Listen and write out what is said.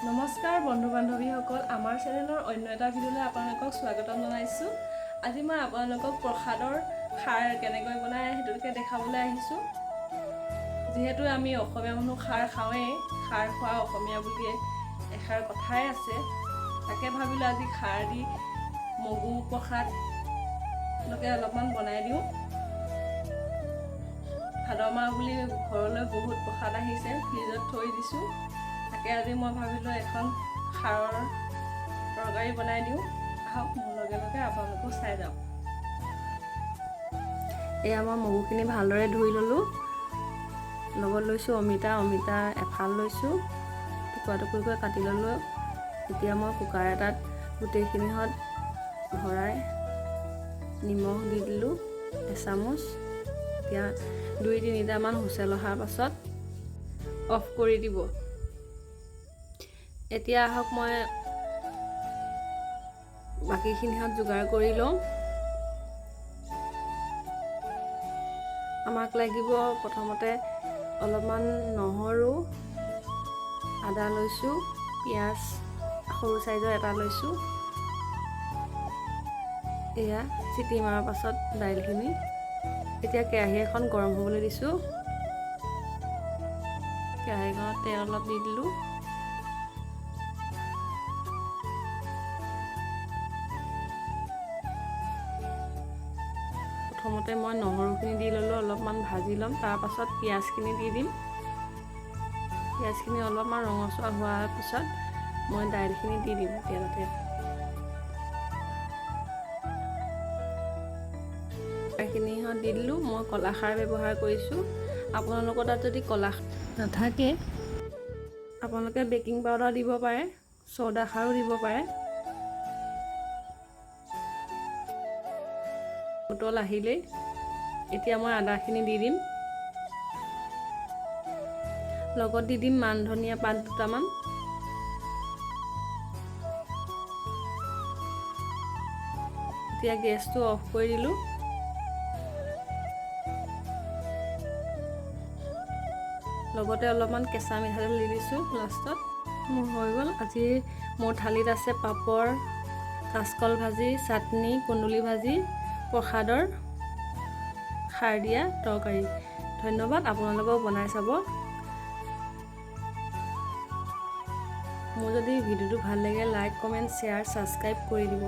নমস্কাৰ বন্ধু বান্ধৱীসকল, আমাৰ চেনেলৰ অন্য এটা ভিডিঅ'লৈ আপোনালোকক স্বাগতম জনাইছোঁ। আজি মই আপোনালোকক প্ৰসাদৰ খাৰ কেনেকৈ বনায় সেইটোকে দেখাবলৈ আহিছোঁ। যিহেতু আমি অসমীয়া মানুহ খাৰ খাওঁৱেই, খাৰ খোৱা অসমীয়া বুলিয়ে এষাৰ কথাই আছে। তাকে ভাবিলোঁ আজি খাৰ দি মগু প্ৰসাদলৈকে অলপমান বনাই দিওঁ। ভাদ মাহ বুলি ঘৰলৈ বহুত প্ৰসাদ আহিছে, ফ্ৰিজত থৈ দিছোঁ। তাকে আজি মই ভাবিলোঁ এখন খাৰৰ তৰকাৰী বনাই দিওঁ। আহক, মোৰ লগে লগে আপোনালোকেও চাই যাওক। এয়া মই মগুখিনি ভালদৰে ধুই ল'লোঁ। লগত লৈছোঁ অমিতা। অমিতা এফাল লৈছোঁ, টুকুৰা টুকুৰিকৈ কাটি ল'লোঁ। এতিয়া মই কুকাৰ এটাত গোটেইখিনিহঁত ভৰাই নিমখ দি দিলোঁ এচামুচ। এতিয়া দুই তিনিটামান হুইচেল অহাৰ পাছত অফ কৰি দিব। এতিয়া আহক, মই বাকীখিনিহঁত যোগাৰ কৰি লওঁ। আমাক লাগিব প্ৰথমতে অলপমান নহৰু, আদা লৈছোঁ, পিঁয়াজ সৰু চাইজৰ এটা লৈছোঁ। এয়া চিটি মৰাৰ পাছত দাইলখিনি। এতিয়া কেৰাহী এখন গৰম হ'বলৈ দিছোঁ। কেৰাহীখনত তেল অলপ দি দিলোঁ। প্ৰথমতে মই নহৰুখিনি দি ল'লোঁ, অলপমান ভাজি ল'ম। তাৰপাছত পিঁয়াজখিনি দি দিম। পিঁয়াজখিনি অলপমান ৰঙচুৱা হোৱাৰ পিছত মই দাইলখিনি দি দিম তেলতে। খাৰখিনিহঁত দি দিলোঁ। মই কলাখাৰ ব্যৱহাৰ কৰিছোঁ। আপোনালোকৰ তাত যদি কলা নাথাকে, আপোনালোকে বেকিং পাউডাৰ দিব পাৰে, চ'দা খাৰো দিব পাৰে। উতল আহিলেই এতিয়া মই আদাখিনি দি দিম। লগত দি দিম মান ধনিয়া পাত দুটামান। এতিয়া গেছটো অফ কৰি দিলোঁ। লগতে অলপমান কেঁচা মিঠাতেল দি দিছোঁ লাষ্টত। মোৰ হৈ গ'ল। আজি মোৰ থালিত আছে পাপৰ, কাচকল ভাজি, চাটনি, কুন্দুলি ভাজি, প্ৰসাদৰ খাৰ দিয়া তৰকাৰী। ধন্যবাদ, আপোনালোকেও বনাই চাব। মোৰ যদি ভিডিঅ'টো ভাল লাগে, লাইক, কমেণ্ট, শ্বেয়াৰ, ছাবস্ক্ৰাইব কৰি দিব।